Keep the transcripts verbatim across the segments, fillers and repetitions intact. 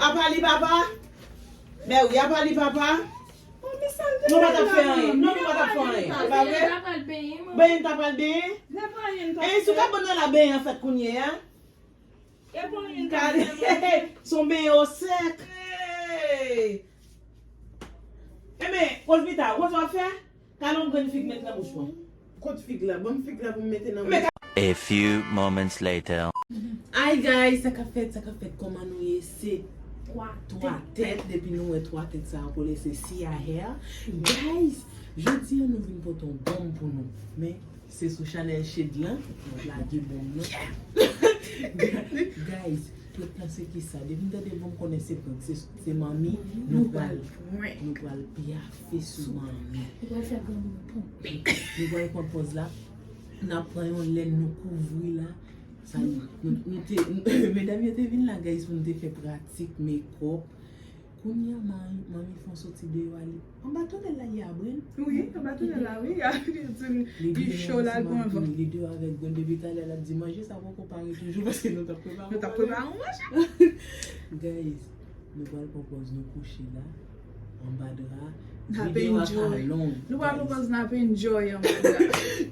Apa li papa? Mè wi, apa li papa? Nou pa t ap fè anyen. Non, nou pa t ap fè anyen. Se pa vre? Benyen, m ta pral benyen. E sou kabòn nan la benyen an fèt kounye a? Kale, se yon benyen o sèk. Enben, Rosvita, wè sa w ap fè? Kale yon grenn fig met nan bouch mwen. Kot fig la? Ban m fig la pou m mete nan bouch. A few moments later. Hi guys, sa k ap fèt, sa k ap fèt, kòman nou ye? Se twa tèt, depi nou wè twa tèt sa yo kole, se Sia Hair. Guys, jodi a nou vin pote yon bonm pou nou. Men, se sou chanèl Shade lan, nou lage bonm nan. Guys, prank lan se kisa? Depi m tande bonm konnen se prank, se, se manmi, nou pral, nou pral pyafe sou manmi. Nou pral fè granmoun ponpe. Nou pral pran pòz la, n ap pran yon lèn nou kouvri la. Sa, nou, nou te, medam yo te vin la, guys, pou nou te fè pratik makeup. Kounye a, manmi, manmi fè yon soti deyò a, li anba tonèl la, li abri l. Wi, anba tonèl la, wi. Li cho la, l pran van. Li deyò avèk grenn depi talè, l ap di, manje sa poko pare toujou, paske nou t ap prepare yon manje. Guys, nou pral pran pòz nou kouche la, anba dra. N ap enjoy. Videyo a ka long, guys. Nou pral pran pòz n ap enjoy anba dra.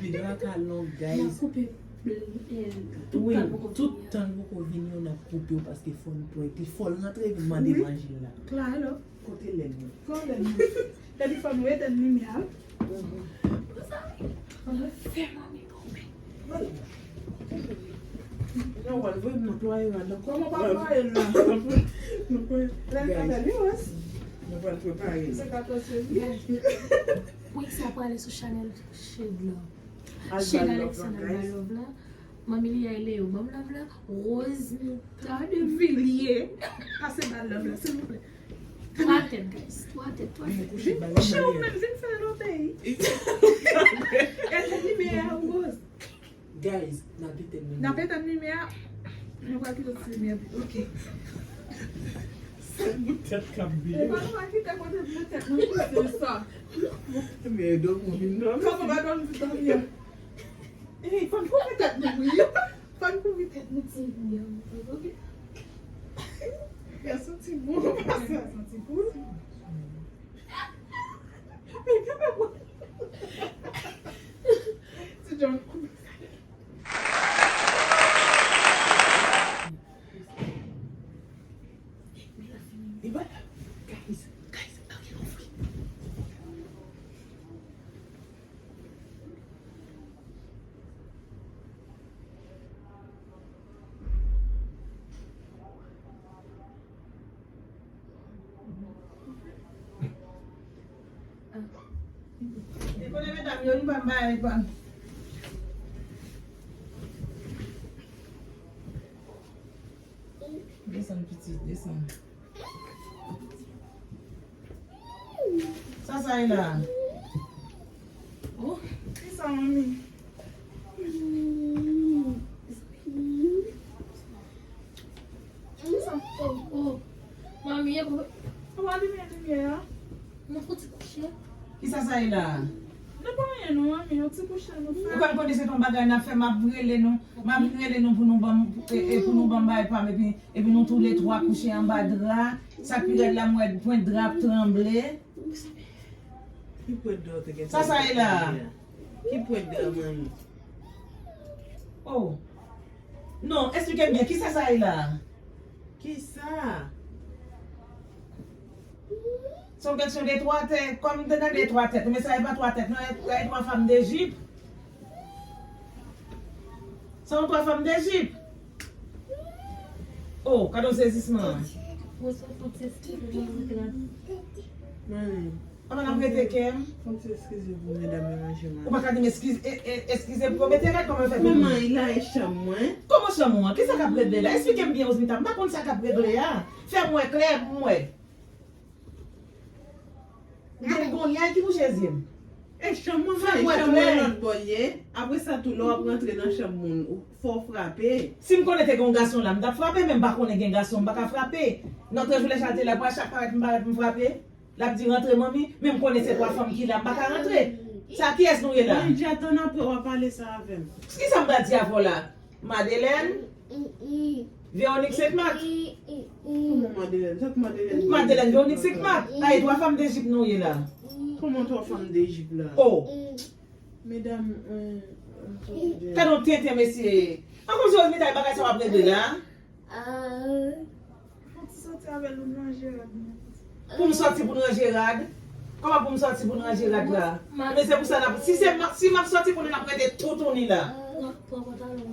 Videyo a ka long, guys. N ap koupe. Wi, tout tan l poko vini yo, n ap koupe yo paske fò n prank li, fò l rantre vin mande manje l la. Klalo. Kote lèn yo? Kote lèn yo? Epi fò nou etenn limyè a. Fè manmi ponpe. Nan wòl vre, m nan plwaye rad ankò. Kòman pa plwaye l la? Lèn ka fè li wès. Nou pral prepare. Se katòz fevriye. Wi, sa prale sou chanèl Shade lan. Shade Alexandre ba love la. Manmi li a Leo ban m love la. Rose ta de vilye. Pase ba love la, silvouplè. Twa tèt, guys. Twa tèt, twa tèt. Vin kouche ou menm, vin fè lotèy. Gade limyè a, Rose. Guys, n ap etenn limyè. N ap etenn limyè a. Nou pral kite ti limyè. Ok. Se bout tèt k ap byen. Epa, nou pa kite kote bout tèt mwen pouse sa. Men dòmi non. Kòman pa dòmi, dòmi an? Ey, fò n kouvri tèt nou, wi. Fò n kouvri tèt nou, ti limyè, ok? Sa santi bon, sa santi cool. Men gade mwen. Ti John cool. Guys, guys, ok, nou frè. Li konnen medam yo, li pa bay pa. Desann pitit, desann. Sa sa ye la? Oh, kisa manmi? Kisa? Oh, oh. Manmi, e pou. Ou pa limen limyè a? Nou fouti kouche. Kisa sa ye la? Nou pa anyen non, manmi, yon ti kouche nou fè. Ou pa konn se ton bagay n ap fè, m ap rele nou. M ap rele nou pou nou ban m, e, e, pou nou ban m bay pa m, epi, epi nou toule twa kouche anba dra. Sa k pi rèd la, m wè pwent dra ap tranble. Ki pwent dra w te gen? Sa sa ye la? Ki pwent dra manmi? Oh. Non, esplike m byen, kisa sa ye la? Kisa? Se yon kesyon de twa tèt. Kòm m te tande twa tèt, men sa e pa twa tèt, non, e, e twa fanm de jip. Se yon twa fanm de jip. Oh, gade yon sezisman. Manmi. Apa n ap rete kè m? Fò m ti eskize pou medam yo manje manje. Ou pa ka di m eskize, e, e, eskize pou yo mete rad, kòman fè pou manman, li la e chanm mwen. Kòman chanm ou an? Kisa k ap regle la? Esplike m byen, Rosmita. M pa konn sa k ap regle a. Fè m wè klè pou m wè. Gen gon yay ki bouche zye m. E chanm mwen, fè m wè klè. Lòt bò l ye. Apre sa tou, lè w ap rantre nan chanm moun, ou, fò w frape. Si m konnen te gen yon gason la, m t ap frape, men m pa konnen gen gason, m pa ka frape. Nòtrejou lè chal te la, pou a chak parèt m parèt m frape. L ap di rantre manmi, men m konnen se twa fanm ki la, m pa ka rantre. Sa kiyès nou ye la? Mwen di atann apre w a pale sa avè m. Kisa m pral di avè w la? Madelèn? Véronique Sainte-Marthe. Kòman Madeleine? Sa k Madeleine? Madeleine, Véronique Sainte-Marthe. Ay, twa fanm de jip nou ye la. Kòman twa fanm de jip la? Oh. Medam, euh, m soti de Gade yon tenten, mesye. An kòmsi Osmita, bagay sa w ap regle la? Fò ti soti avè l, ou nan Gerard, non? Pou m soti pou n ranje rad? Kòman pou m sòti pou n ranje rad la? Men se pou sa n ap, si se, si m ap sòti pou nou, n ap rete toutouni la.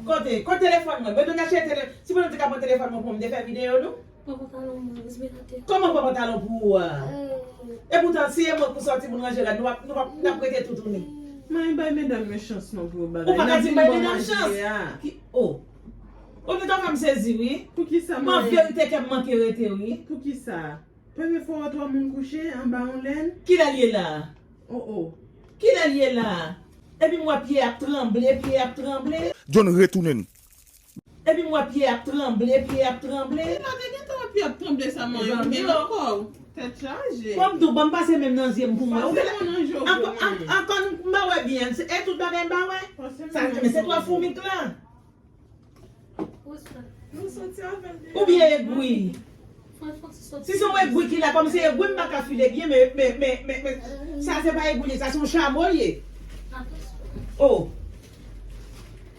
Kote? Kote telefòn mwen? Mwen te ka chèche tele-, si mwen te ka pran telefòn mwen pou mwen te fè videyo nou? Pran pantalon mwen, Rosemary atè. Kòman pran pantalon pou ou a? Epoutan, si e mwen pou sòti pou n ranje rad, nou ap, nou ap, n ap rete toutouni. Mwen bay medam yo chans non pou yo bagay. Ou pa ka di m bay medam chans. Ki, oh. Ou te fè m sezi, wi. Poukisa mwen? Mwen verite kè m manke rete, wi. Poukisa? Premye fwa w wè twa moun kouche anba yon lèn? Kilè l ye la? Oh, oh. Kilè l ye la? Epi m wè pye ap tranble, pye ap tranble. John retounen. Epi m wè pye ap tranble, pye ap tranble. Ou pa te gentan wè pye ap tranble sa, man, yo gen nan kò w. Tèt chaje. Ban m tou, ban m pase men m nan zye m pou m wè. Pase men w nan je w pou mwen. Ankò, m pa wè byen. E tout bagay m pa wè. Sa, men se twa foumi k la. Oubyen egwi. Si se yon egwi ki la, kòm se egwi m pa ka file byen, men, men, men, men, men, sa se pa egwi li, sa se yon chamo ye. Oh.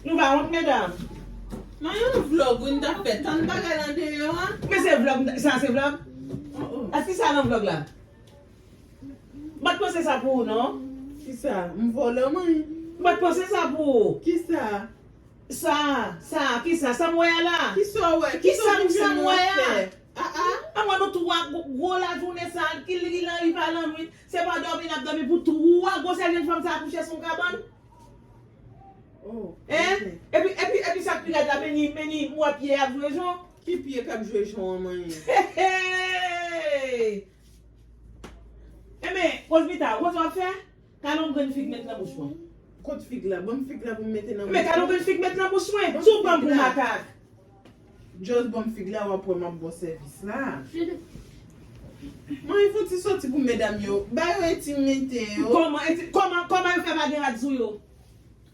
Nou pa wont, medam. Nan yon vlog, wi, n t ap fè tann bagay lan deyò a. Men se vlog, sa se vlog? Oh, oh. Èske sa nan vlog la? M pa t panse sa pou ou, non. Kisa? M vòlè, mwen? M pa t panse sa pou ou. Kisa? Sa, sa, kisa? Sa m wè a la? Kisa w wè? Kisa pou sa m wè a? Ah, ah. A mwen nou twa gwo, gwo lajounen sa, ki li lan, li pa lan nwit. Se pa dòmi n ap dòmi pou twa gwosè jèn fanm sa a kouche sou yon kabann? Oh, hein? Epi, epi, epi sa k pi rèd la, men ni, men ni, m wè pye ap jwe jon. Ki pye k ap jwe jon an, manyen? Hey, hey! Enben, Rosmita, ou konn sa w ap fè? Kale yon grenn fig met nan bouch mwen. Kot fig la? Ban m fig la pou m mete nan bouch mwen. Men kale yon grenn fig met nan bouch mwen. Si w pran m pou makak. Just ban m fig la, w ap wè m ap ba w sèvis la. Mwen, fò ti sòti pou medam yo. Ba yo entimite yo. Kòman enti-, kòman, kòman yo fè pa gen rad sou yo?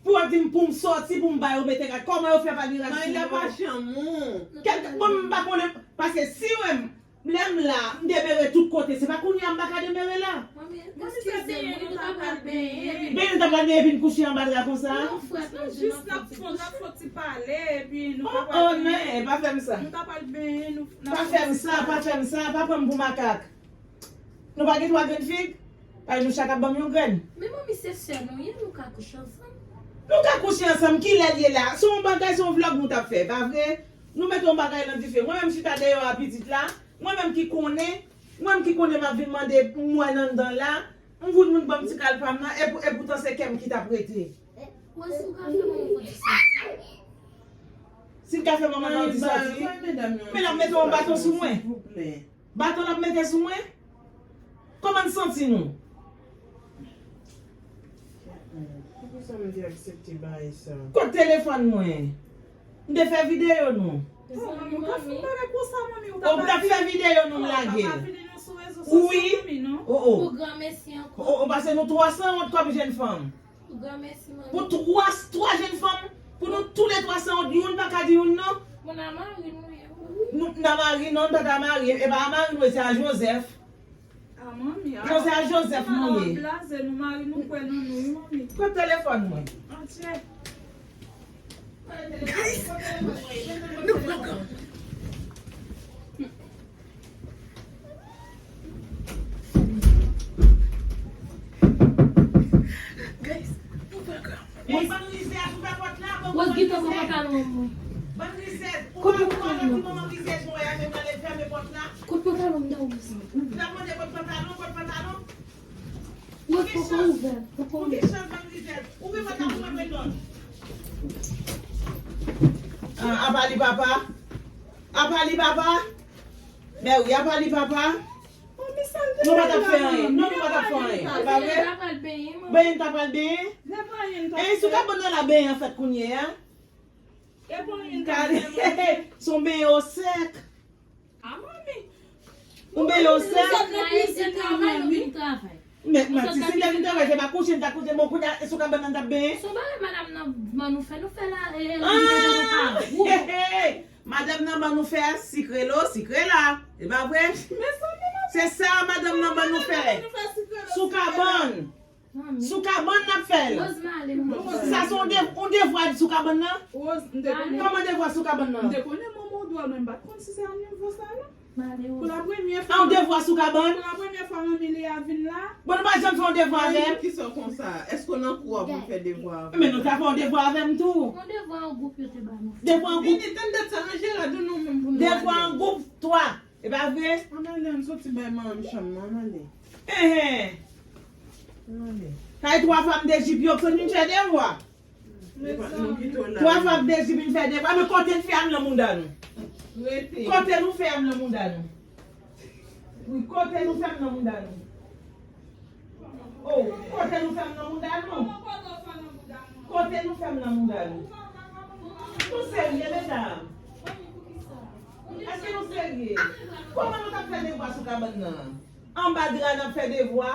Pou w ap di m pou m sòti pou m ba yo mete rad. Kòman yo fè pa gen rad sou yo? Mwen, la pa chanmou. Kèlke, bon, m pa konnen, paske si w wè m, lè m la, m demere tout kote. Se pa kounye a m pa ka demere la. Manmi, eskize m, wi, nou ta pral benyen. Benyen, nou ta pral benyen, epi n kouche anba dra konsa. Non, frèt, non, jis n ap fon, n ap fon ti pale, epi nou ta pral benyen. Oh, oh, men, pa fè m sa. Nou ta pral benyen, nou, n ap fon ti pale. Pa fè m sa, pa fè m sa, pa pran m pou makak. Nou pa gen twa grenn fig? Paske nou chak ap ban m yon grenn. Men manmi, se sè nou ye, nou ka kouche ansanm. Nou ka kouche ansanm, kilè l ye la? Se yon bagay, se yon vlog nou t ap fè, pa vre? Nou mete yon bagay nan dife. Mwen menm chita deyò a pitit la, mwen menm ki konnen, mwen menm ki konnen m ap vin mande m wè nan anndan la, m vout moun ban m ti kal pa m nan, epi, epoutan se kè m ki t ap rete. Wè si w ka fè manman fò ti sòti. Si l ka fè manman fò ti sòti, men l ap mete yon baton sou mwen. Baton l ap mete sou mwen? Kòman n santi nou? Poukisa m te aksepte bagay sa? Kot telefòn mwen? M te fè videyo nou. Mezanmi, manmi. Ou t ap fè videyo nou, m lage l. Wi. Oh, oh. Pou granmesi ankò. Oh, oh, pase nou twa san wont kòm jèn fanm. Pou twa, twa jèn fanm, pou nou toulètwa san wont, youn pa ka di youn non. Bon, a mari nou ye, wi. Nou, n a mari non, n pa ta mari, e pa a mari nou ye, se a Joseph. A manmi, a. Non, se a Joseph nou ye. Blaze, nou mari nou kwè nan nou, wi, manmi. Kot telefòn mwen? Antye. Guys, nou pran. Guys, nou pran granmoun. Ey, bann rizèz, ouvè pòt la, bon, Wòz, gite kò pantalon mwen. Bann rizèz, ou pa, ou pa di manman rizèz mwen a menm nan lè fèmen pòt la. Kot pantalon m nan, Wòz? N ap mande kot pantalon, kot pantalon. Wòz, poko ouvè, poko ouvè. Ou gen chans, bann rizèz. Ouvè pòt la pou mwen pran lòt. Ah, apa li papa? Apa li papa? Mè wi, apa li papa? Nou pa t ap fè anyen. Non, nou pa t ap fè anyen. E pa vre? Benyen, n ta pral benyen. E sou kabann nan la benyen an fèt kounye a. Kale. Se yon benyen o sèk. Yon benyen o sèk. Men, men, si, si lè vin travay, se pa kouche, n ta kouche, bon, kounye a, e sou kabann nan n t ap benyen. Se yon bagay madanm nan ban nou fè, nou fè la, e, e, Madanm nan ban nou fè sikrelo, sikrela. E pa vre? Se sa madanm nan ban nou fè. Sou kabann. Sou kabann n ap fè l. Sa se yon dev-, yon devwa sou kabann nan? Kòman devwa sou kabann nan? M te konnen manman w dwe, men m pa t konn si se a nivo sa la. Pou la premyè fwa. An devwa sou kabann? Pou la premyè fwa manmi li a vin la. Bon, nou pa janm fè yon devwa avè m. Kisa konsa? Èske w nan kou a pou fè devwa avè m? Men nou ta fè yon devwa avè m tou. Yon devwa an gwoup yo te ba nou. Devwa an gwoup. Vini, tann dat sa, Angela, di nou menm pou nou ale. Devwa an gwoup, twa. E pa vre? Ann ale, ann soti bay manman m chanm nan, ann ale. Enhen. Ann ale. Kay twa fanm de jip yo, k fè nou fè devwa. Twa fanm de jip vin fè devwa, men kote n fè a m nan mouda nou? Kote nou fè a m nan mouda nou? Wi, kote nou fè m nan mouda nou? Oh, kote nou fè m nan mouda nou? Kote nou fè m nan mouda nou? Nou serye, medam? Èske nou serye? Kòman nou t ap fè devwa sou kabann nan? Anba dra n ap fè devwa?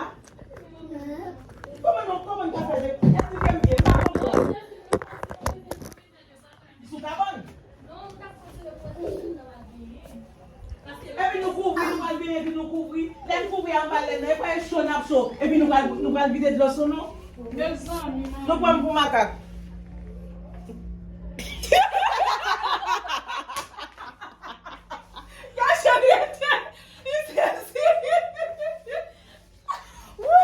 Kòman nou, kòman nou t ap fè devwa? Eksplike m byen, m pa konprann. Sou kabann. Epi nou kouvri, nou pral vini, epi nou kouvri. Lè n kouvri anba lèn nan, e pa e cho n ap cho. Epi nou pral, nou pral vide dlo sou nou. Mezanmi, manmi. Nou pran m pou makak. Gason li te, li te. Wi!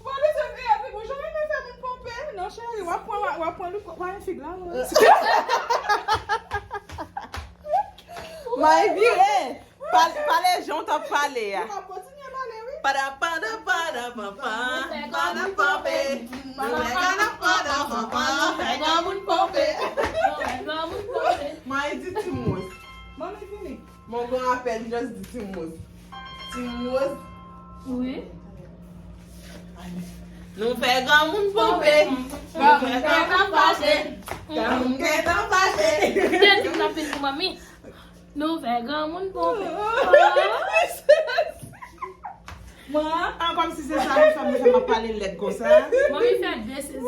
Ou pa bezwen peye pou ou janm renmen fè moun ponpe. Non, cheri, w ap pran, w ap pran li, w ap fig la. May vire. Pale, pale jan w t ap pale a. Ou ap kontinye pale, wi. Pada, pada, pada, papa. Pada, ponpe. Nou fè pada, pada, papa. Nou fè granmoun ponpe. May di ti mous. Manmi vini. Mon gran apèl, just di Timoz. Timoz. Wi. Nou fè granmoun ponpe. Nou fè granmoun fache. Granmoun gentan fache. Te di m t ap vin pou manmi. Nou fè granmoun ponpe. Mwen, an, kòmsi se sa nou fè, nou fè m ap pale lèd konsa. Manmi fè de sezi.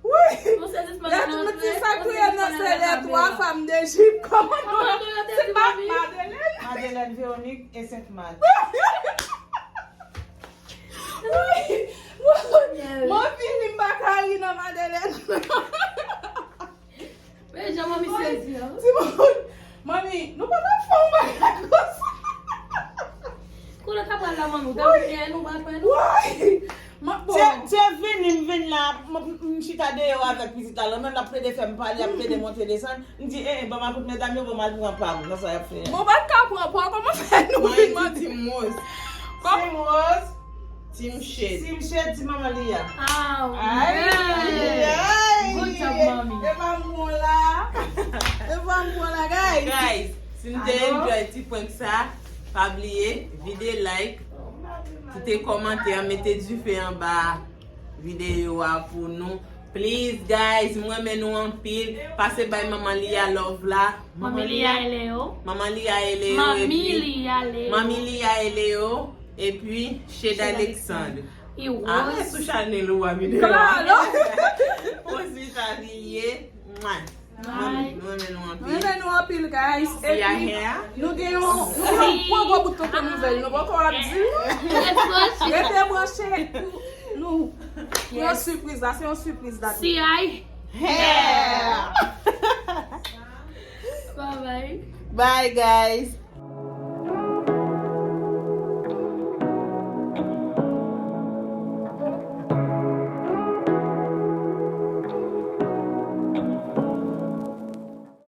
Wi! Lè tout moun di sa kriye nan se lè twa fanm de jip. Kòman nou? Se pa Madelèn? Madelèn, Véronique e Sent Mat. Wi! Mwen vini, m pa ka ri nan Madelèn. Men jan manmi sezi an. Timoun, manmi, nou pa ka fè yon bagay konsa. Kounye a ta pral la, manmi, ou ta kwè nou pa kwè nou. Wi! Te, te vini, m vin la, m, m, m chita deyò avèk pitit la, l menm l ap plede fè m pale, ap plede monte desann. M di, eh, eh, ban m akout medam yo, ban m al pran pa m nan sa y ap fè a. Bon, pa t ka pran pa w, kòman fè nou vin mande? Timoz. Timoz. Team Shade. Team Shade, ti manman li a. Aw. Ay, ay. Good job, mommy. E pa m bon la. E pa m bon la, guys. Guys, si nou te enjoy ti prank sa, pa bliye, vide like, kite kòmantè, mete dife anba videyo a pou nou. Please, guys, m renmen nou anpil. Pase bay manman li a love la. Manmi li a e Leo. Manman li a e Leo. Manmi li a Leo. Manmi li a e Leo. Epi, Shade Alexandre. Arete sou chanèl ou a videyo a. Rose Vitalie. Mwa. Mwa. Nou renmen nou anpil. Nou renmen nou anpil, guys. Epi, nou gen yon, nou gen yon gwo gwo bout tonton nouvèl. Nou poko ap di nou. Rete branche pou nou. Pou yon sipriz la, se yon sipriz la. C I. Hair. Bye bye. Bye, guys.